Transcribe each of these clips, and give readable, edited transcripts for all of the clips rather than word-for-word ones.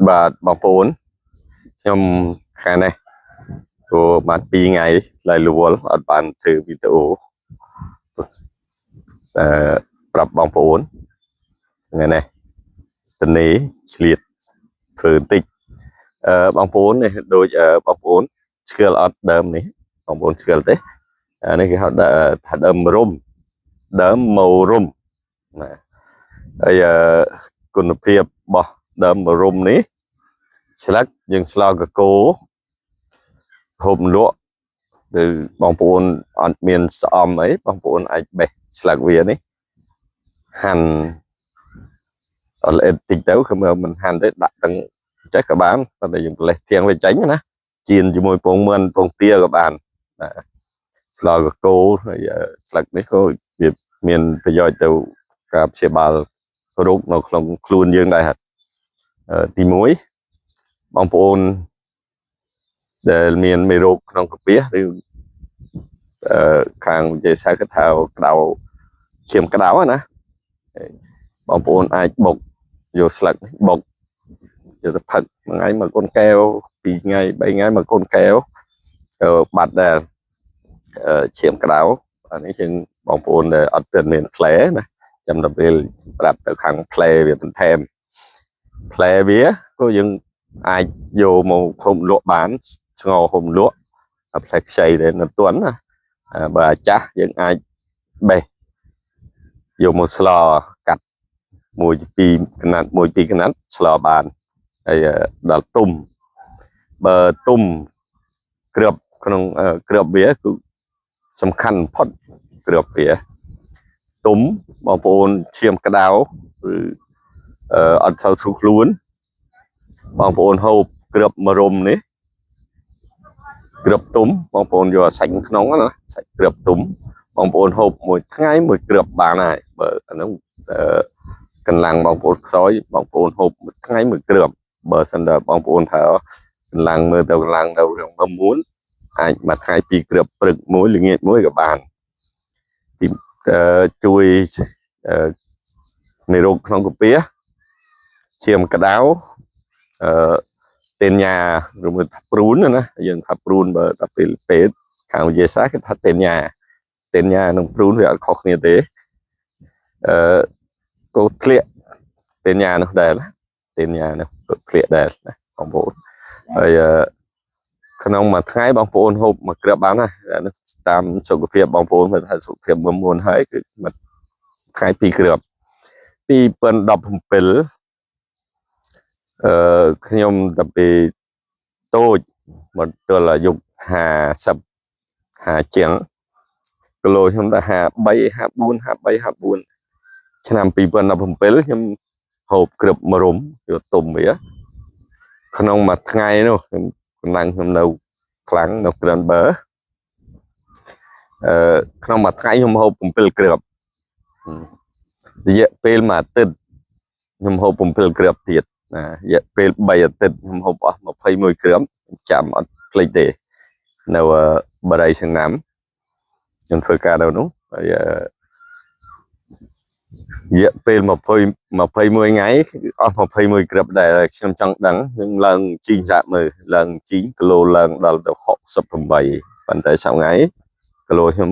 បាទបងប្អូនខ្ញុំខាងនេះព្រោះបាន2ថ្ងៃឡៃលវលអត់បានធ្វើវីដេអូអឺប្រាប់បងប្អូនថ្ងៃនេះតនីឆ្លៀតធ្វើបន្តិចបងប្អូននេះដូចបងប្អូនឆ្កលអត់ដើមនេះបងប្អូនឆ្កលទេអានេះគេហៅថាដើមរុំដើមមរុំណាហើយគុណភាពរបស់ដើមរុំនេះឆ្លឹកយើងស្លកកោហូបលក់ឬបងប្អូនអត់មានស្អំអីបងប្អូនអាចបេះឆ្លឹកវានេះហាន់អត់ល្អិតតិចទៅគឺមិនហាន់ទេដាក់ទាំងចេះក៏បានប៉ុន្តែយើងប្រលេះទៀងវាចេញណាចៀនជាមួយពងមន់ពងទាក៏បានបាទស្លកកោហើយស្លឹកនេះក៏វាមានប្រយោជន៍ទៅការព្យាបាលរោគនៅក្នុងខ្លួនយើងដែរហាត់ទី1បងប្អូនដែលមានមេរោគក្នុងកាពះឬខាងវិទ្យាសាស្ត្រគេថាក្តៅឈាមក្តៅណាបងប្អូនអាចបុកយកស្លឹកនេះបុកយកទៅផឹកមួយថ្ងៃមួយកូនកែវពីរថ្ងៃបីថ្ងៃមួយកូនកែវបាត់ដែលឈាមក្តៅអានេះជាងបងប្អូនដែលអត់ទាន់មានផ្លែណាចាំដល់ពេលប្រាប់ទៅខាងផ្លែវាបន្ថែមផ្លែវាក៏យើងអាចយកមកហុំលក់បានស្ងោហុំលក់ផ្លែខ្ចីដែលនៅទន់ណាបើអាចាស់យើងអាចបេះយកមកស្លកាត់មួយពីរកណាត់មួយពីរកណាត់ស្លបានហើយដល់ទុំបើទុំក្របក្នុងក្របវាគឺសំខាន់បំផុតក្របវាទុំបងប្អូនឈាមក្តៅឬអត់សូវស្រួលខ្លួនបងប្អូនហូបក្របមរុំនេះក្របទុំបងប្អូនយកសាច់ក្នុងណាសាច់ក្របទុំបងប្អូនហូបមួយថ្ងៃមួយក្របបានហើយបើអានោះកម្លាំងបងប្អូនខ្សោយបងប្អូនហូបមួយថ្ងៃមួយក្របបើសិនតែបងប្អូនថាកម្លាំងមើលទៅកម្លាំងទៅរឿងមួនអាចមួយថ្ងៃពីរក្របព្រឹកមួយល្ងាចមួយក៏បានទីជួយមេរោគក្នុងកាពះឈាមក្តៅអឺតេនញ៉ាឬមួយថាព្រូនណាយើងថាព្រូនបើដល់ពេលពេទ្យខាងវិទ្យាសាស្ត្រគេថាតេនញ៉ាតេនញ៉ានិងព្រូនវាអត់ខុសគ្នាទេអឺក៏ធ្លាក់តេនញ៉ានោះដែរតេនញ៉ានោះក៏ធ្លាក់ដែរណាបងប្អូនហើយក្នុងមួយថ្ងៃបងប្អូនហូបមួយគ្រាប់បានណានោះតាមសុខភាពបងប្អូនថាសុខភាពមុនមុនហើយគឺមួយថ្ងៃពីរគ្រាប់2017ខ្ញុំតាពីតូចមកទល់អាយុ50 50ជាងគីឡូខ្ញុំតែ53 54 53 54ឆ្នាំ2017ខ្ញុំហូបគ្រាប់មរុំយកទុំវាក្នុងមួយថ្ងៃនោះខ្ញុំកម្លាំងខ្ញុំនៅខ្លាំងនៅក្រិនបើក្នុងមួយថ្ងៃខ្ញុំហូប7គ្រាប់រយៈពេលមួយអាទិត្យខ្ញុំហូប7គ្រាប់ទៀតណារយៈពេល3អាទិត្យខ្ញុំហូបអស់21គ្រាប់ចាំអត់ភ្លេចទេនៅបរិយសង្ណាំខ្ញុំធ្វើការនៅនោះហើយរយៈពេល20 21ថ្ងៃអស់21គ្រាប់ដែរខ្ញុំចង់ដឹងខ្ញុំឡើងជីងសាកមើលឡើងជីងគីឡូឡើងដល់ទៅ68ប៉ុន្តែសប្តាហ៍ថ្ងៃគីឡូខ្ញុំ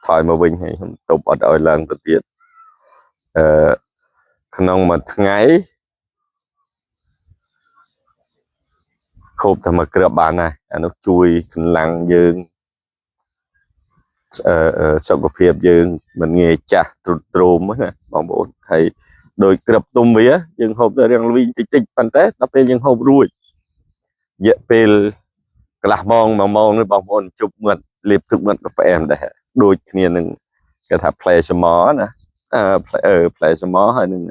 ថយមកវិញហើយខ្ញុំទប់អត់ឲ្យឡើងទៅទៀតអឺក្នុងមួយថ្ងៃហូបតែមួយគ្រាប់បានដែរអានោះជួយកម្លាំងយើងសុខភាពយើងមិនងាយចាស់ទ្រុឌទ្រោមណាបងប្អូនហើយដោយក្របទុំវាយើងហូបទៅរាងល្វីងតិចតិចប៉ុន្តែដល់ពេលយើងហូបរួចរយៈពេលកន្លះម៉ោងមួយម៉ោងនេះបងប្អូនជប់មាត់លាបទឹកមាត់ក៏ផ្អែមដែរដូចគ្នានឹងគេថាផ្លែសមណាផ្លែផ្លែសមហើយនឹង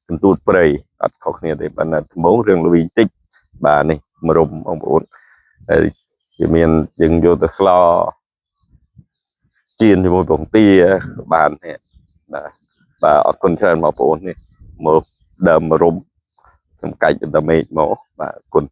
កន្ទូតព្រៃអត់ខុសគ្នាទេប៉ុន្តែដំបូងរឿងល្វីងតិចបាទនេះមរុំបងប្អូនហើយវាមានយើងយកទៅស្លចៀនជាមួយពងទាបាននេះបាទបាទអរគុណច្រើនបងប្អូននេះមកដើមមរុំខ្ញុំកាច់ទៅមេឃមកបាទអរគុណ